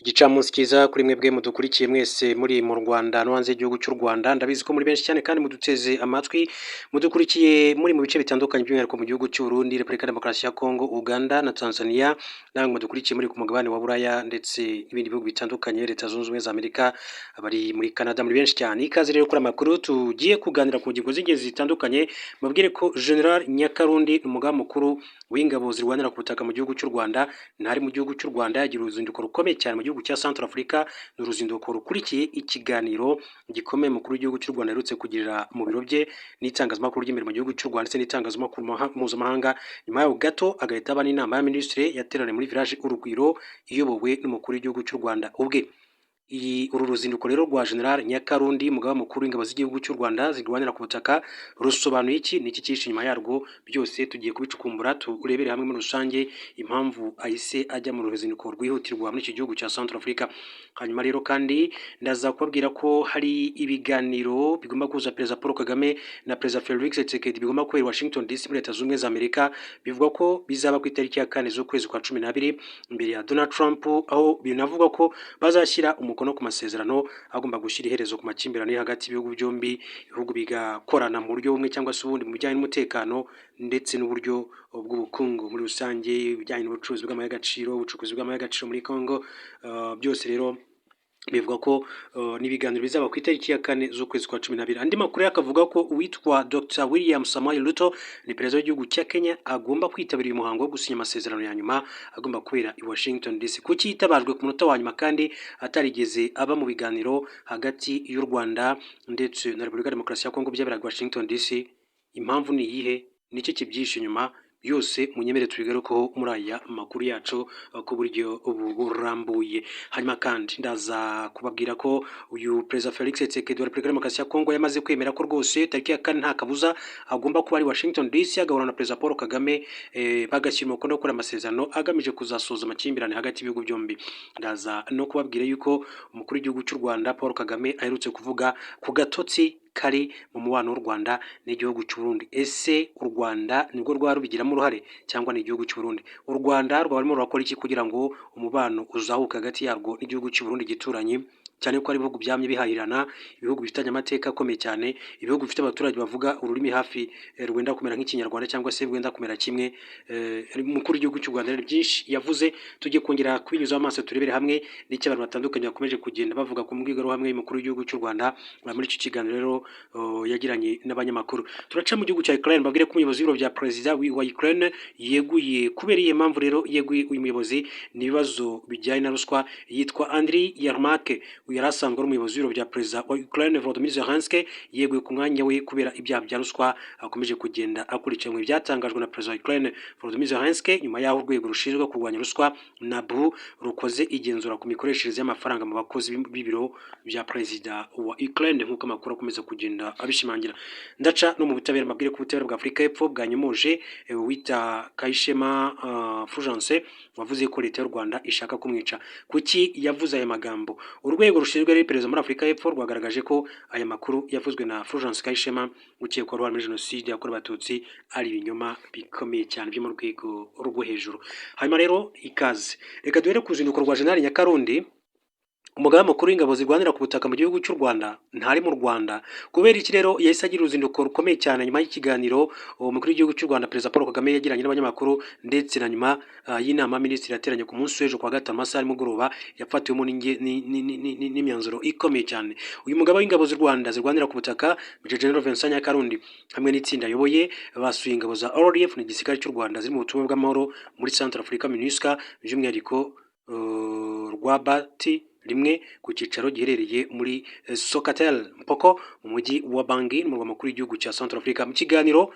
Igicamunsi cyiza kuri mwebwe mudukurikiye mwese muri mu Rwanda no hanze y'igihugu cy'u Rwanda. Ndabizi ko muri benshi cyane kandi muduteze amatwi, mudukurikiye muri mu bice bitandukanye, by'umwihariko mu gihugu cy'u Burundi, Repubulika ya Demokarasi ya Kongo, Uganda na Tanzania, namwe mudukurikiye muri ku mugabane wa Buraya ndetse n'ibindi bihugu bitandukanye, Leta Zunze Ubumwe za Amerika, abari muri Canada, muri benshi cyane. Ikaze rero kuri amakuru tugiye kuganira ku ngingo z'ingenzi zitandukanye. Mubwire ko General Nyakarundi ni umugaba mukuru w'ingabo zirwanira ku butaka mu gihugu cy'u Rwanda, ntari mu gihugu cy'u Rwanda, yagira uruzinduko rukomeye cyane mu gihugu cya Central Africa. Ni uruzinduko rukurikiye ikiganiro gikomeye mukuru w'igihugu cy'u Rwanda aherutse kugirira mu biro bye n'itangazamakuru ry'imbere mu gihugu cy'u Rwanda ndetse n'itangazamakuru mpuzamahanga. Nyuma yaho gato agahita aba n'inama ya minisitiri yateraniye muri Village Urugwiro iyobowe n'umukuru w'igihugu cy'u Rwanda ubwe. Iyi uru ruzinduko rero rwa General Nyakarundi, umugaba mukuru w'ingabo z'igihugu cy'u Rwanda zirwanira ku butaka, rusobanuye iki? Ni iki cyihishe inyuma yarwo? Byose tugiye kubicukumbura, turebere hamwe muri rusange impamvu ahise ajya mu ruzinduko rwihutirwa muri iki gihugu cya Central Africa. Hanyuma rero kandi ndaza kubabwira ko hari ibiganiro bigomba guhuza Perezida Paul Kagame na Perezida Felix Tshisekedi bigomba kubera i Washington DC muri Leta Zunze Ubumwe za Amerika. Bivugwa ko bizaba ku itariki ya 4 z'ukwezi kwa 12 imbere ya Donald Trump, aho binavugwa ko bazashyira umukono ku masezerano agomba gushyira iherezo ku makimbirane hagati y'ibihugu byombi, ibihugu bigakorana mu buryo bumwe cyangwa se ubundi mu bijyanye n'umutekano ndetse n'uburyo bw'ubukungu muri rusange, ibijyanye n'ubucuruzi bw'amabuye y'agaciro, ubucukuzi bw'amabuye y'agaciro muri Congo. Byose rero bivuga ko n'ibiganiro bizaba ku itariki ya 4 z'ukwezi kwa 12. Andi makuru akavuga ko uwitwa Dr William Samoei Ruto, ni perezida w'igihugu cya Kenya, agomba kwitabira uyu muhango wo gusinya amasezerano ya nyuma agomba kubera i Washington DC. Kuki yitabajwe ku munota wa nyuma kandi atarigeze aba mu biganiro hagati y'u Rwanda ndetse na Repubulika ya Demokarasi ya Kongo byaberaga Washington DC? Impamvu ni iyihe? Nicyo kibyihishe inyuma? Byose munyemere tubigarukeho muri aya makuru yacu ku buryo burambuye. Hanyuma kandi ndaza kubabwira ko uyu Perezida Felix Tshisekedi wa Repubulika ya Demokarasi ya Kongo yamaze kwemera ko rwose tariki ya 4 nta kabuza agomba kuba ari Washington DC, agahura na Perezida Paul Kagame, bagashyira umukono kuri amasezerano agamije kuzasoza amakimbirane hagati y'ibihugu byombi. Ndaza no kubabwira yuko umukuru w'igihugu cy'u Rwanda Paul Kagame aherutse kuvuga ku gatotsi kari mu mubano w'u Rwanda n'igihugu cy'u Burundi. Ese u Rwanda nibwo rwaba rubigiramo uruhare cyangwa ni igihugu cy'u Burundi? U Rwanda rwaba rurimo rurakora iki kugira ngo umubano uzahuke hagati yarwo n'igihugu cy'u Burundi gituranyi, cyane ko ari ibihugu byamye bihahirana, ibihugu bifitanye amateka akomeye cyane, ibihugu bifite abaturage bavuga ururimi hafi rwenda kumera nk'Ikinyarwanda cyangwa se rwenda kumera kimwe? Umukuru w'igihugu cy'u Rwanda rero byinshi yavuze tujye kongera kubinyuzaho amaso, turebere hamwe n'icyo abantu batandukanye bakomeje kugenda bavuga ku mbwirwaruhame y'umukuru w'igihugu cy'u Rwanda muri icyo kiganiro rero yagiranye n'abanyamakuru. Turaca mu gihugu cya Ukraine, mbabwire ko umuyobozi w'ibiro bya perezida wa Ukraine yeguye. Kubera iyi mpamvu rero yeguye uyu muyobozi ni ibibazo bijyanye na ruswa. Yitwa Andriy Yermak, uyu yari asanzwe ari umuyobozi w'ibiro bya perezida wa Ukraine Volodymyr Zelensky. Yeguye ku mwanya we kubera ibyaha bya ruswa akomeje kugenda akurikiranwe. Byatangajwe na perezida wa Ukraine Volodymyr Zelensky nyuma y'aho urwego rushinzwe kurwanya ruswa NABU rukoze igenzura ku mikoreshereze y'amafaranga mu bakozi b'ibiro bya perezida wa Ukraine, nk'uko amakuru akomeza kugenda abishimangira. Ndaca no mu butabera, mbabwire ko ubutabera bwa Afurika y'Epfo bwanyomoje wita Kayishema Fulgence wavuze ko leta y'u Rwanda ishaka kumwica. Kuki yavuze aya magambo? Urwego rushinzwe iperereza muri Afurika y'Epfo rwagaragaje ko aya makuru yavuzwe na Fulgence Kayishema ukekwaho uruhare muri jenoside yakorewe Abatutsi ari ibinyoma bikomeye cyane byo mu rwego rwo hejuru. Hanyuma rero ikaze, reka duhere ku ruzinduko rwa General Nyakarundi, umugaba mukuru w'ingabo zirwanira ku butaka mu gihugu cy'u Rwanda. Ntari mu Rwanda. Kubera iki rero yahise agira uruzinduko rukomeye cyane nyuma y'ikiganiro umukuru w'igihugu cy'u Rwanda Perezida Paul Kagame yagiranye n'abanyamakuru, ndetse na nyuma y'inama minisitiri yateranye ku munsi w'ejo kuwa gatanu, amasaha y'umugoroba, yafatiwemo n'imyanzuro ikomeye cyane? Uyu mugaba w'ingabo z'u Rwanda zirwanira ku butaka, Major General Vincent Nyakarundi, hamwe n'itsinda ayoboye basuye ingabo za RDF n'igisirikare cy'u Rwanda ziri mu butumwa bw'amahoro muri Central Africa, MINUSCA, by'umwihariko Rwabati rimwe ku cyicaro giherereye muri Socatel Mpoko mu mujyi wa Bangui, umurwa mukuru w'igihugu cya Central Africa. Mu kiganiro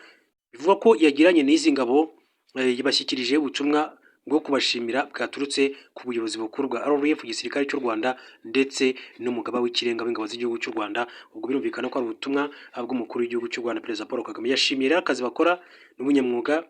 bivugwa ko yagiranye n'izi ngabo, yabashyikirije ubutumwa bwo kubashimira bwaturutse ku buyobozi bukuru bwa RDF, igisirikare cy'u Rwanda, ndetse n'umugaba w'ikirenga w'ingabo z'igihugu cy'u Rwanda. Ubwo birumvikana ko ari ubutumwa bw'umukuru w'igihugu cy'u Rwanda Perezida Paul Kagame. Yashimiye rero akazi bakora n'ubunyamwuga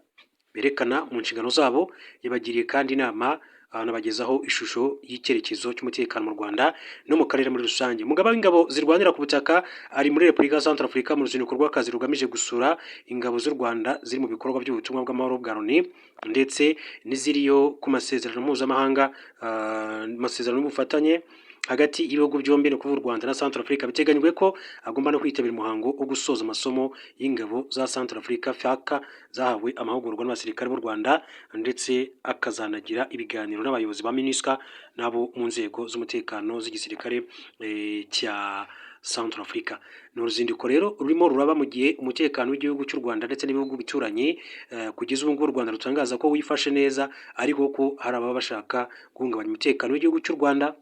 berekana mu nshingano zabo. Yabagiriye kandi inama anabagezaho ishusho y'icyerekezo cy'umutekano mu Rwanda no mu karere muri rusange. Umugaba w'ingabo zirwanira ku butaka ari muri Repubulika ya Centrafrica mu ruzinduko rw'akazi rugamije gusura ingabo z'u Rwanda ziri mu bikorwa by'ubutumwa bw'amahoro bwa Loni ndetse n'iziriyo ku masezerano mpuzamahanga, amasezerano y'ubufatanye hagati y'ibihugu byombi, ni ukuvuga u Rwanda na Centrafrica. Biteganyijwe ko agomba no kwitabira umuhango wo gusoza amasomo y'ingabo za Centrafrica FACA zahawe amahugurwa n'abasirikare b'u Rwanda, ndetse akazanagira ibiganiro n'abayobozi ba MINUSCA n'abo mu nzego z'umutekano z'igisirikare cya Centrafrica. Ni uruzinduko rero rurimo ruraba mu gihe umutekano w'igihugu cy'u Rwanda ndetse n'ibihugu bituranyi kugeza ubu ngubu u Rwanda rutangaza ko wifashe neza, ariko ko hari ababa bashaka guhungabanya umutekano w'igihugu cy'u Rwanda,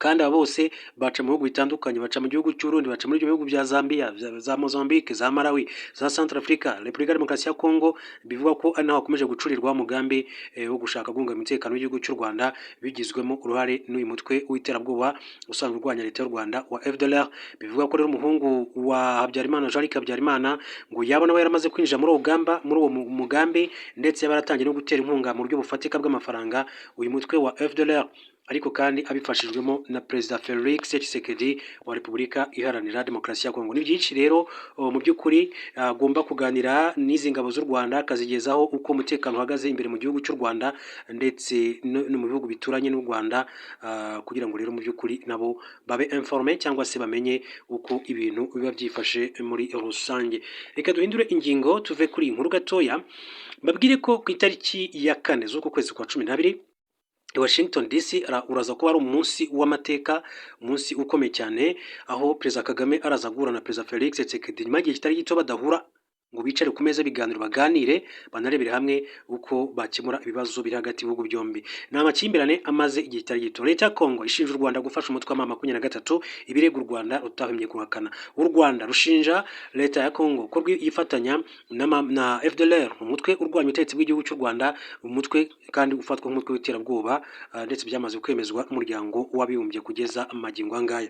kandi aba bose baca mu bihugu bitandukanye, baca mu gihugu cy'Uburundi, baca muri ibyo bihugu bya Zambia, za Mozambique, za Malawi, za Centrafrica, Repubulika ya Demokarasi ya Congo, bivugwa ko ari naho hakomeje gucurirwa umugambi wo gushaka guhungabanya umutekano w'igihugu cy'u Rwanda, bigizwemo uruhare n'uyu mutwe w'iterabwoba usanzwe urwanya leta y'u Rwanda wa FDLR. Bivugwa ko rero umuhungu wa Habyarimana, Jean Luc Habyarimana, ngo yaba nawe yaramaze kwinjira muri uwo rugamba, muri uwo mugambi, ndetse yaba yaratangiye no gutera inkunga mu buryo bufatika bw'amafaranga uyu mutwe wa FDLR, ariko kandi abifashijwemo na Perezida Felix Tshisekedi wa Repubulika Iharanira Demokarasi ya Kongo. Ni byinshi rero mu by'ukuri agomba kuganira n'izi ngabo z'u Rwanda, akazigezaho uko umutekano uhagaze imbere mu gihugu cy'u Rwanda ndetse no mu bihugu bituranye n'u Rwanda, kugira ngo rero mu by'ukuri nabo babe informé cyangwa se bamenye uko ibintu biba byifashe muri rusange. Reka duhindure ingingo, tuve kuri iyi nkuru gatoya, mbabwire ko ku itariki ya 4 z'uku kwezi kwa 12 i Washington DC uraza kuba ari umunsi w'amateka, umunsi ukomeye cyane, aho Perezida Kagame araza guhura na Perezida Felix Tshisekedi nyuma y'igihe kitari gito badahura ngo bicare ku meza y'ibiganiro, baganire, banarebere hamwe uko bakemura ibibazo biri hagati y'ibihugu byombi. Ni amakimbirane amaze igihe kitari gito. Leta ya Kongo ishinja u Rwanda gufasha umutwe wa M23, ibirego u Rwanda rutahwemye guhakana. U Rwanda rushinja leta ya Kongo ko yifatanya na FDLR, umutwe urwanya ubutegetsi bw'igihugu cy'u Rwanda, umutwe kandi ufatwa nk'umutwe w'iterabwoba, ndetse byamaze kwemezwa n'umuryango w'abibumbye kugeza magingo angaya.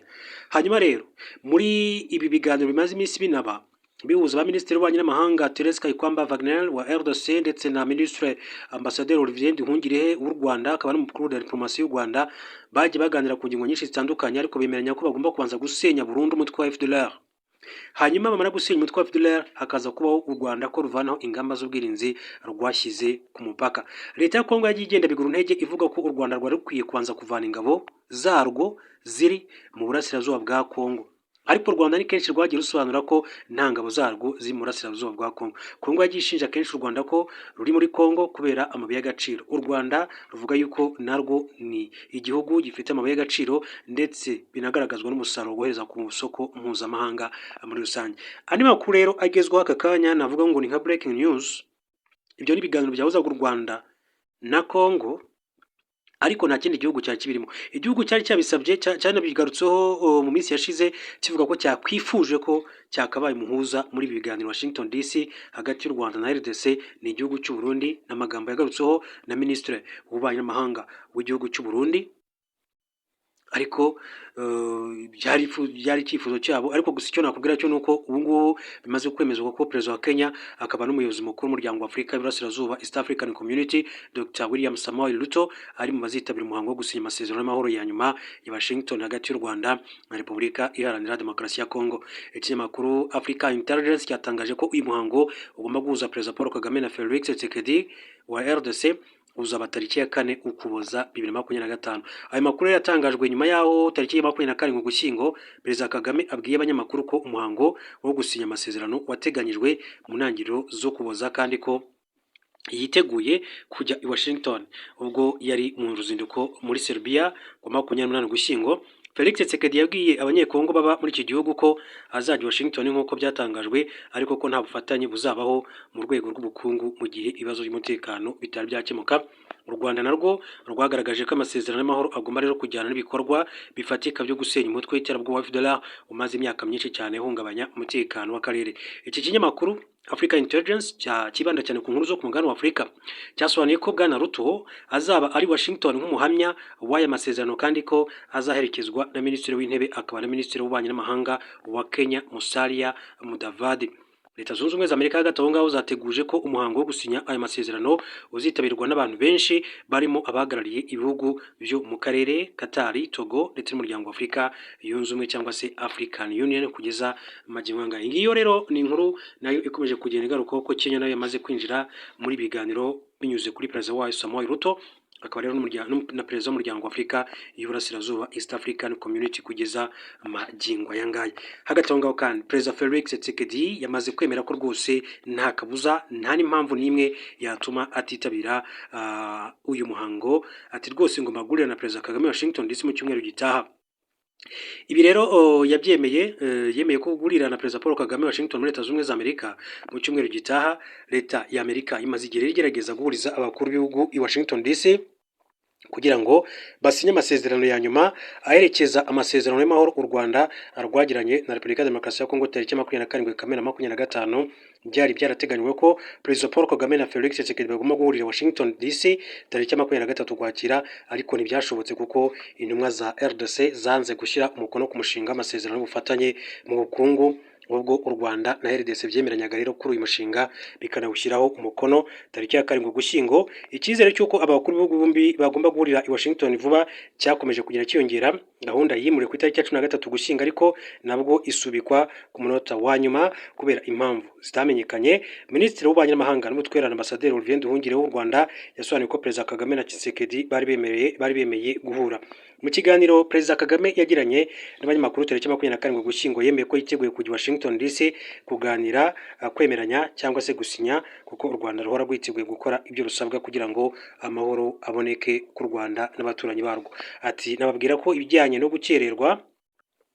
Hanyuma rero muri ibi biganiro bimaze iminsi binaba bihuza ba minisitiri w'ububanyi n'amahanga Therese Kayikwamba Wagner wa RDC ndetse na minisitiri Ambasaderi Olivier Nduhungirehe w'u Rwanda, akaba n'umukuru wa diplomasi y'u Rwanda, bagiye baganira ku ngingo nyinshi zitandukanye, ariko bemeranya ko bagomba kubanza gusenya burundu umutwe wa FDLR. Hanyuma bamara gusenya umutwe wa FDLR, hakaza kubaho u Rwanda ko ruvanaho ingamba z'ubwirinzi rwashyize ku mupaka. Leta ya Kongo yagiye igenda bigura intege ivuga ko u Rwanda rwari rukwiye kubanza kuvana ingabo zarwo ziri mu burasirazuba bwa Kongo, ariko u Rwanda ni kenshi rwagiye rusobanura ko nta ngabo zarwo ziri mu burasirazuba bwa Kongo. Kongo yagiye ishinja kenshi u Rwanda ko ruri muri Kongo kubera amabuye y'agaciro. U Rwanda ruvuga yuko narwo ni igihugu gifite amabuye y'agaciro, ndetse binagaragazwa n'umusaruro wohereza ku isoko mpuzamahanga muri rusange. Andi makuru rero agezweho aka kanya, navuga ngo ni nka breaking news, ibyo ni ibiganiro byahuzaga u Rwanda na Kongo, ariko nta kindi gihugu cyari kibirimo. Igihugu cyari cyabisabye, cyanabigarutseho mu minsi yashize, kivuga ko cyakwifuje ko cyakabaye umuhuza muri ibi biganiro Washington DC hagati y'u Rwanda na RDC, ni igihugu cy'u Burundi, n'amagambo yagarutseho na Minisitiri w'Ububanyi n'Amahanga w'igihugu cy'u Burundi. Ariko byari icyifuzo cyabo. Ariko gusa icyo nakubwira cyo ni uko ubu ngubu bimaze kwemezwa ko Perezida wa Kenya akaba n'umuyobozi mukuru w'umuryango wa Afurika y'Iburasirazuba, East African Community, Dr William Samoei Ruto, ari mu bazitabira umuhango wo gusinya amasezerano y'amahoro ya nyuma ya Washington hagati y'u Rwanda na Repubulika Iharanira Demokarasi ya Congo. Ikinyamakuru Africa Intelligence cyatangaje ko uyu muhango ugomba guhuza Perezida Paul Kagame na Felix Tshisekedi wa RDC uzaba tariki ya 4 Ukuboza 2025. Ayo makuru yatangajwe nyuma y'aho tariki ya 27 Ugushyingo Perezida Kagame abwiye abanyamakuru ko umuhango wo gusinya amasezerano wateganyijwe mu ntangiriro zo Kuboza, kandi ko yiteguye kujya i Washington. Ubwo yari mu ruzinduko muri Serbia ku 28 Ugushyingo, Felix Tshisekedi yabwiye Abanyekongo baba muri iki gihugu ko azajya i Washington nk'uko byatangajwe, ariko ko nta bufatanye buzabaho mu rwego rw'ubukungu mu gihe ibibazo by'umutekano bitari byakemuka. U Rwanda narwo rwagaragaje ko amasezerano y'amahoro agomba rero kujyana n'ibikorwa bifatika byo gusenya umutwe w'iterabwoba wa FDLR umaze imyaka myinshi cyane uhungabanya umutekano w'akarere. Iki kinyamakuru Africa Intelligence cyibanda cyane ku nkuru zo ku mugabane wa Afurika cyasobanuye ko Bwana Ruto azaba ari Washington nk'umuhamya w'aya masezerano, kandi ko azaherekezwa na Minisitiri w'Intebe akaba na Minisitiri w'Ububanyi n'Amahanga wa Kenya, Musalia Mudavadi. Leta Zunze Ubumwe za Amerika hagati aho ngaho zateguje ko umuhango wo gusinya aya masezerano uzitabirwa n'abantu benshi, barimo abahagarariye ibihugu byo mu karere, Katari, Togo ndetse n'Umuryango wa Afurika Yunze Ubumwe cyangwa se African Union. Kugeza magingo aya ngaya, ngiyo rero ni inkuru nayo ikomeje kugenda igarukaho ko Kenya nayo yamaze kwinjira muri biganiro binyuze kuri perezida wayo Samoei Ruto, akaba rero na perezida w'Umuryango wa Afurika y'Uburasirazuba, East African Community. Kugeza magingo aya ngaya, hagati aho ngaho kandi, Perezida Felix Tshisekedi yamaze kwemera ko rwose nta kabuza, nta n'impamvu n'imwe yatuma atitabira uyu muhango. Ati: "Rwose ngomba guhurira na Perezida Kagame Washington DC mu cyumweru gitaha." Ibi rero yabyemeye, yemeye ko guhurira na Perezida Paul Kagame Washington muri Leta Zunze Ubumwe za Amerika mu cyumweru gitaha. Leta ya Amerika imaze igihe igerageza guhuriza abakuru b'ibihugu i Washington DC kugira ngo basinye amasezerano ya nyuma aherekeza amasezerano y'amahoro u Rwanda rwagiranye na Repubulika ya Demokarasi ya Kongo tariki 27 Kamena 25. Byari byarateganyijwe ko Perezida Paul Kagame na Felix Tshisekedi bagomba guhurira Washington DC tariki 23 Ukwakira, ariko ntibyashobotse kuko intumwa za RDC zanze gushyira umukono ku mushinga w'amasezerano y'ubufatanye mu bukungu. Ubwo u Rwanda na RDC byemeranyaga rero kuri uyu mushinga bikanawushyiraho umukono tariki ya 7 Ugushyingo, icyizere cy'uko abakuru b'ibihugu bombi bagomba guhurira i Washington vuba cyakomeje kugenda cyiyongera. Gahunda yimuriwe ku itariki ya 13 Ugushyingo, ariko nabwo isubikwa ku munota wa nyuma kubera impamvu zitamenyekanye. Minisitiri w'Ububanyi n'Amahanga n'Ubutwererane, Ambasaderi Olivier Nduhungirehe w'u Rwanda, yasobanuye ko Perezida Kagame na Tshisekedi bari bemeye guhura. Mu kiganiro Perezida Kagame yagiranye n'abanyamakuru tariki 27 Ugushyingo, yemeye ko yiteguye kujya i Washington DC kuganira, kwemeranya cyangwa se gusinya, kuko u Rwanda ruhora rwiteguye gukora ibyo rusabwa kugira ngo amahoro aboneke ku Rwanda n'abaturanyi barwo. Ati: "Nababwira ko ibijyanye no gukererwa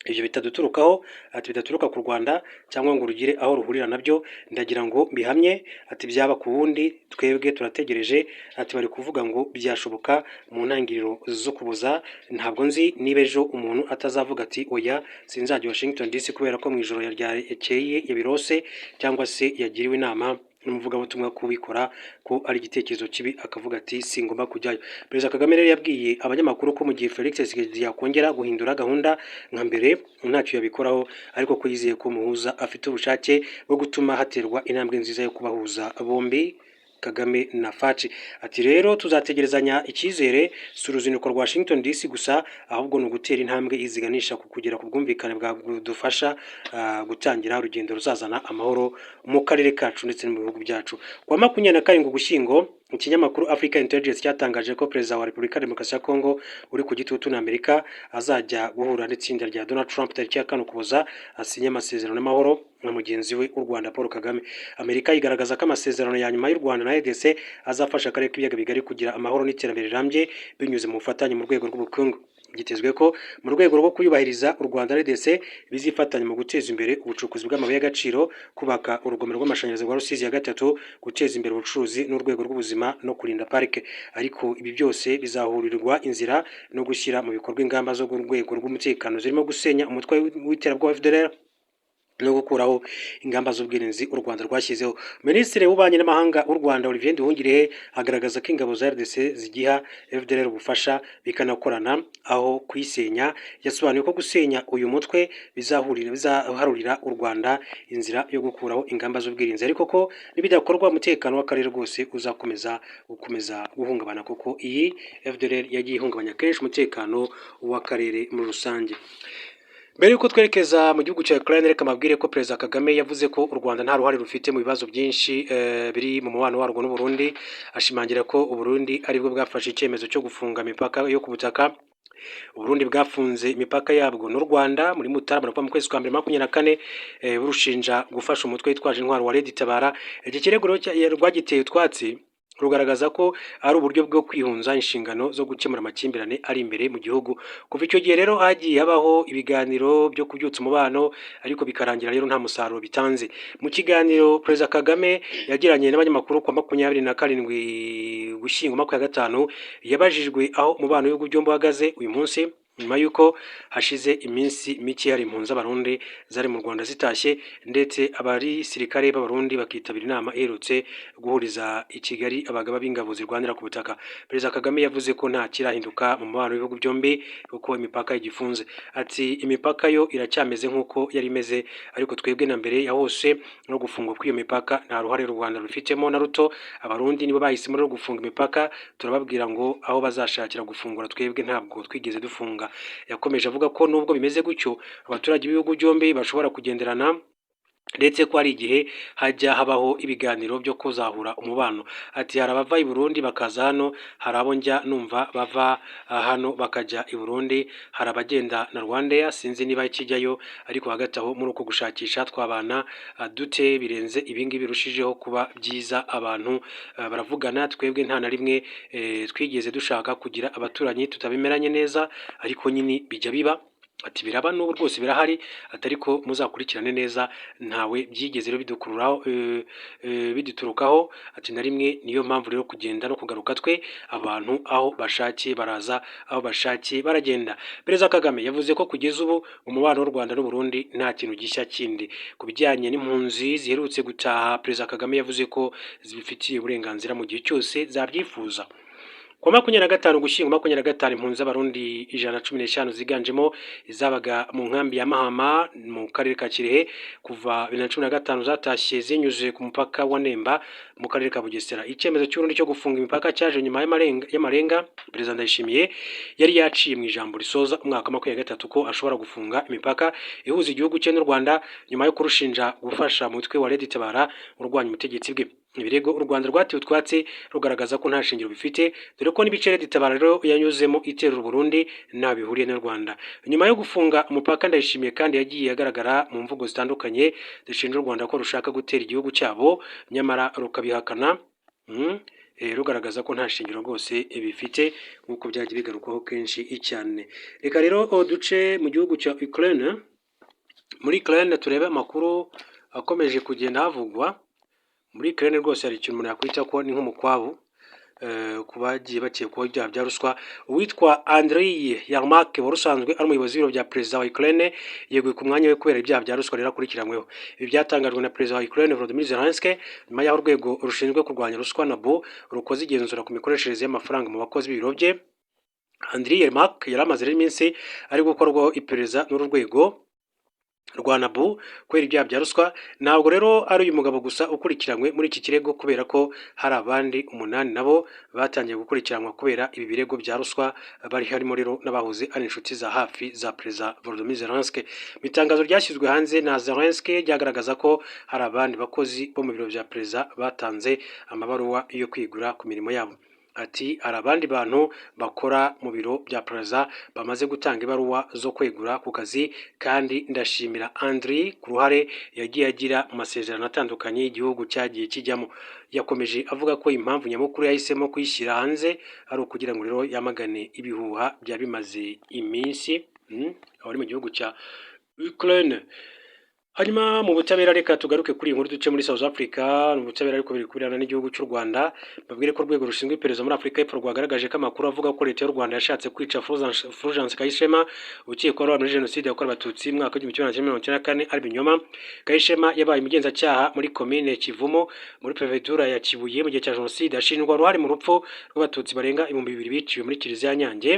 ibyo bitaduturukaho," ati "bidaturuka ku Rwanda cyangwa ngo rugire aho ruhurira nabyo. Ndagira ngo mbihamye," ati "byaba ku wundi, twebwe turategereje." Ati: "Bari kuvuga ngo byashoboka mu ntangiriro zo Kuboza. Ntabwo nzi niba ejo umuntu atazavuga ati: 'Oya, sinzajya Washington DC,' kubera ko mu ijoro ryakeye yabirose cyangwa se yagiriwe inama n'umuvugabutumwa kubikora ko ari igitekerezo kibi, akavuga ati: 'Singomba kujyayo.'" Perezida Kagame rero yabwiye abanyamakuru ko mu gihe Felix Tshisekedi yakongera guhindura gahunda nka mbere ntacyo yabikoraho, ariko ko yizeye ko umuhuza afite ubushake bwo gutuma haterwa intambwe nziza yo kubahuza bombi, Kagame na Fatshi. Ati: "Rero tuzategerezanya icyizere. Si uruzinduko rwa Washington DC gusa, ahubwo ni ugutera intambwe iziganisha ku kugera ku bwumvikane bwadufasha gutangira urugendo ruzazana amahoro mu karere kacu ndetse no mu bihugu byacu." Ku wa 27 Ugushyingo, ikinyamakuru Africa Intelligence cyatangaje ko Perezida wa Repubulika ya Demokarasi ya Kongo uri ku gitutu na Amerika azajya guhura n'itsinda rya Donald Trump tariki ya 4 Ukuboza, asinye amasezerano y'amahoro na mugenzi we w'u Rwanda Paul Kagame. Amerika igaragaza ko amasezerano ya nyuma y'u Rwanda na RDC azafasha akarere k'Ibiyaga Bigari kugira amahoro n'iterambere rirambye binyuze mu bufatanye mu rwego rw'ubukungu. Byitezwe ko mu rwego rwo kuyubahiriza, u Rwanda na RDC bizifatanya mu guteza imbere ubucukuzi bw'amabuye y'agaciro, kubaka urugomero rw'amashanyarazi rwa Rusizi ya gatatu, guteza imbere ubucuruzi n'urwego rw'ubuzima no kurinda parike. Ariko ibi byose bizahurirwa inzira no gushyira mu bikorwa ingamba zo ku rwego rw'umutekano, zirimo gusenya umutwe w'iterabwoba FDLR no gukuraho ingamba z'ubwirinzi u Rwanda rwashyizeho. Minisitiri w'Ububanyi n'Amahanga w'u Rwanda, Olivier Nduhungirehe, agaragaza ko ingabo za RDC zigiha FDLR ubufasha bikanakorana aho kuyisenya. Yasobanuye ko gusenya uyu mutwe bizaharurira u Rwanda inzira yo gukuraho ingamba z'ubwirinzi, ariko ko nibidakorwa umutekano w'akarere rwose uzakomeza gukomeza guhungabana, kuko iyi FDLR yagiye ihungabanya kenshi umutekano w'akarere muri rusange. Mbere y'uko twerekeza mu gihugu cya Ukraine, reka mbabwire ko Perezida Kagame yavuze ko u Rwanda nta ruhare rufite mu bibazo byinshi biri mu mubano warwo n'u Burundi, ashimangira ko u Burundi aribwo bwafashe icyemezo cyo gufunga imipaka yo ku butaka. U Burundi bwafunze imipaka yabwo n'u Rwanda muri Mutarama mu kwezi kwa mbere 24, burushinja gufasha umutwe witwaje intwaro wa Red Tabara. Iki kirego rwagiteye utwatsi, rugaragaza ko ari uburyo bwo kwihunza inshingano zo gukemura amakimbirane ari imbere mu gihugu. Kuva icyo gihe rero hagiye habaho ibiganiro byo kubyutsa umubano, ariko bikarangira rero nta musaruro bitanze. Mu kiganiro Perezida Kagame yagiranye n'abanyamakuru ku wa 27 Ugushyingo 25, yabajijwe aho umubano w'ibihugu byombi uhagaze uyu munsi. Nyuma y'uko hashize iminsi mike hari impunzi z'Abarundi zari mu Rwanda zitashye, ndetse abasirikare b'Abarundi bakitabira inama iherutse guhuriza i Kigali abagaba b'ingabo zirwanira ku butaka, Perezida Kagame yavuze ko nta kirahinduka mu mubano w'ibihugu byombi kuko imipaka igifunze. Ati: "Imipaka yo iracyameze nk'uko yari imeze, ariko twebwe na mbere ya hose no gufungwa kw'iyo mipaka nta ruhare u Rwanda rubifitemo na ruto. Abarundi nibo bahisemo rero gufunga imipaka, turababwira ngo aho bazashakira gufungura, twebwe ntabwo twigeze dufunga." Yakomeje avuga ko nubwo bimeze gutyo, abaturage b'ibihugu byombi bashobora kugenderana, ndetse ko hari igihe hajya habaho ibiganiro byo kuzahura umubano. Ati: "Hari abava i Burundi bakaza hano, hari abo njya numva bava hano bakajya i Burundi, hari abagenda na RwandAir, sinzi niba ikijyayo, ariko hagati aho muri uko gushakisha twabana dute birenze ibingibi birushijeho kuba byiza, abantu baravugana. Twebwe nta na rimwe twigeze dushaka kugira abaturanyi tutabimeranye neza, ariko nyine bijya biba." Ati: "Biraba n'ubu rwose birahari." Ati: "Ariko muzakurikirane neza, ntawe byigeze rero bidukururaho, biduturukaho." Ati: "Na rimwe. Niyo mpamvu rero kugenda no kugaruka, twe abantu aho bashakiye baraza, aho bashakiye baragenda." Perezida Kagame yavuze ko kugeza ubu umubano w'u Rwanda n'u Burundi nta kintu gishya kindi. Ku bijyanye n'impunzi ziherutse gutaha, Perezida Kagame yavuze ko zibifitiye uburenganzira mu gihe cyose zabyifuza. Ku wa 25 Ugushyingo 25, impunzi z'Abarundi 115 ziganjemo izabaga mu nkambi ya Mahama mu karere ka Kirehe kuva 2015 zatashye zinyuze ku mupaka wa Nemba mu karere ka Bugesera. Icyemezo cy'Uburundi cyo gufunga imipaka cyaje nyuma y'amarenga Perezida Ndayishimiye yari yaciye mu ijambo risoza umwaka wa 23 ko ashobora gufunga imipaka ihuza igihugu cye n'u Rwanda, nyuma yo kurushinja gufasha umutwe wa Red Tabara urwanya ubutegetsi bwe. Ibirego u Rwanda rwatewe utwatsi, rugaragaza ko nta shingiro bifite, dore ko n'ibice Red Tabara rero yanyuzemo itera u Burundi nta bihuriye n'u Rwanda. Nyuma yo gufunga umupaka, Ndayishimiye kandi yagiye agaragara mu mvugo zitandukanye zishinja u Rwanda ko rushaka gutera igihugu cyabo, nyamara rukabihakana, rugaragaza ko nta shingiro rwose bifite, nk'uko byagiye bigarukwaho kenshi cyane. Reka rero duce mu gihugu cya Ukraine. Muri Ukraine turebe amakuru akomeje kugenda havugwa. Muri Ukraine rwose hari ikintu umuntu yakwita ko ni nk'umukwabu ku bagiye bakekwaho ibyaha bya ruswa. Uwitwa Andriy Yermak wari usanzwe ari umuyobozi w'ibiro bya perezida wa Ukraine yeguye ku mwanya we kubera ibyaha bya ruswa rero akurikiranyweho. Ibi byatangajwe na perezida wa Ukraine Volodymyr Zelensky nyuma y'aho urwego rushinzwe kurwanya ruswa NABU rukoze igenzura ku mikoreshereze y'amafaranga mu bakozi b'ibiro bye. Andriy Yermak yari amaze rero iminsi ari gukorwaho iperereza n'uru rwego rwa NABU kubera ibyaha bya ruswa. Ntabwo rero ari uyu mugabo gusa ukurikiranywe muri iki kirego, kubera ko hari abandi umunani nabo batangiye gukurikiranwa kubera ibi birego bya ruswa, bari harimo rero n'abahoze ari inshuti za hafi za Perezida Volodymyr Zelensky. Mu itangazo ryashyizwe hanze na Zelensky ryagaragaza ko hari abandi bakozi bo mu biro bya perezida batanze amabaruwa yo kwegura ku mirimo yabo. Ati: "Hari abandi bantu bakora mu biro bya perezida bamaze gutanga ibaruwa zo kwegura ku kazi, kandi ndashimira Andriy ku ruhare yagiye agira mu masezerano atandukanye igihugu cyagiye kijyamo." Yakomeje avuga ko impamvu nyamukuru yahisemo kuyishyira hanze ari ukugira ngo rero yamagane ibihuha byari bimaze iminsi aho ari mu gihugu cya Ukraine. Hanyuma mu butabera, reka tugaruke kuri iyi nkuru, duce muri South Africa mu butabera, ariko biri kubirana n'igihugu cy'u Rwanda. Babwire ko urwego rushinzwe iperereza muri Afurika y'Epfo rwagaragaje ko amakuru avuga ko leta y'u Rwanda yashatse kwica Fulgence Kayishema ukekwaho muri jenoside yakorewe Abatutsi mu mwaka w'1994 ari ibinyoma. Kayishema yabaye umugenzacyaha muri komine Kivumu muri perefegitura ya Kibuye mu gihe cya jenoside, ashinjwa uruhare mu rupfu rw'Abatutsi barenga 2000 biciwe muri kiliziya ya Nyange.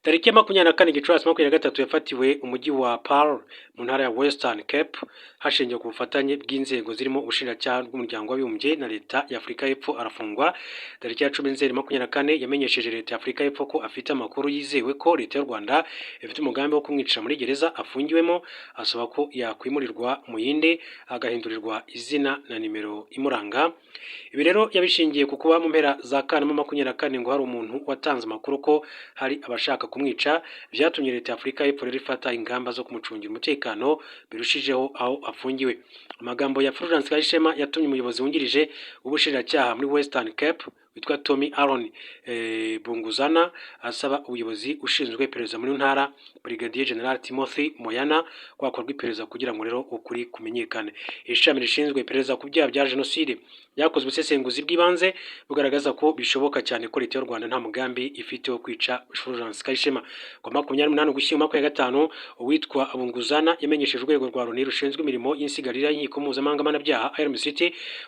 Tariki ya 24 Gicurasi 23 yafatiwe umujyi wa Paarl mu ntara ya Western Cape, hashingiwe ku bufatanye bw'inzego zirimo ubushinjacyaha bw'umuryango w'abibumbye na leta ya Afurika y'Epfo, arafungwa. Tariki ya 10 Nzeri 24 yamenyesheje leta ya Afurika y'Epfo ko afite amakuru yizewe ko leta y'u Rwanda ifite umugambi wo kumwicira muri gereza afungiwemo, asaba ko yakwimurirwa mu yindi, agahindurirwa izina na nimero imuranga. Ibi rero yabishingiye ku kuba mu mpera za Kanama 24 ngo hari umuntu watanze amakuru ko hari abashaka kumwica. Byatumye leta ya Afurika y'Epfo rero ifata ingamba zo kumucungira umutekano birushijeho aho afungiwe. Amagambo ya Fulgence Kayishema yatumye umuyobozi wungirije w'ubushinjacyaha muri Western Cape witwa Tommy Aaron Bunguzana, asaba ubuyobozi ushinzwe iperereza muri ntara, Brigadier General Timothy Moyana, ko hakorwa iperereza kugira ngo rero ukuri kumenyekane. Ishami rishinzwe iperereza ku byaha bya jenoside ryakoze ubusesenguzi bw'ibanze bugaragaza ko bishoboka cyane ko Leta y'u Rwanda nta mugambi ifite wo kwica Fulgence Kayishema. Ku 28 Ugushyingo 25, uwitwa Bunguzana yamenyesheje urwego rwa Loni rushinzwe imirimo y'insigarira y'inkiko mpuzamahanga mpanabyaha, IRMCT,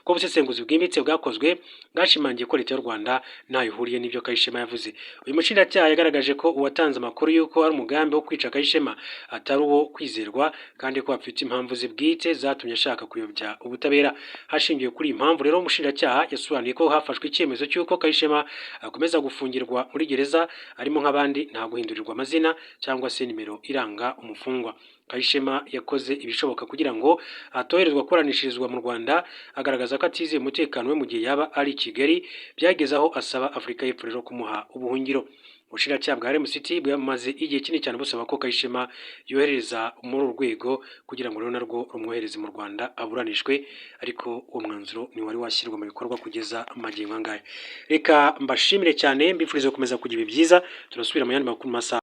ko ubusesenguzi bwimbitse bwakozwe bwashimangiye ko Leta y'u Rwanda ntaho ihuriye n'ibyo Kayishema yavuze. Uyu mushinjacyaha yagaragaje ko uwatanze amakuru y'uko ari umugambi wo kwica Kayishema atari uwo kwizerwa, kandi ko afite impamvu ze bwite zatumye ashaka kuyobya ubutabera. Hashingiwe kuri iyi mpamvu rero, umushinjacyaha yasobanuye ko hafashwe icyemezo cy'uko Kayishema akomeza gufungirwa muri gereza arimo nk'abandi, nta guhindurirwa amazina cyangwa se nimero iranga umufungwa. Kayishema yakoze ibishoboka kugira ngo atoherezwa kuburanishirizwa mu Rwanda, agaragaza ko atizeye umutekano we mu gihe yaba ari i Kigali. Byageze aho asaba Afurika y'Epfo rero kumuha ubuhungiro. Ubushinjacyaha bwa RMCT bwamaze igihe kinini cyane busaba ko Kayishema yohereza muri uru rwego kugira ngo rero narwo rumwohereze mu Rwanda aburanishwe, ariko uwo mwanzuro ntiwari washyirwa mu bikorwa kugeza magingo angaya. Reka mbashimire cyane, mbifurize gukomeza kugira ibihe byiza. Turasubira mu yandi makuru mu masaha.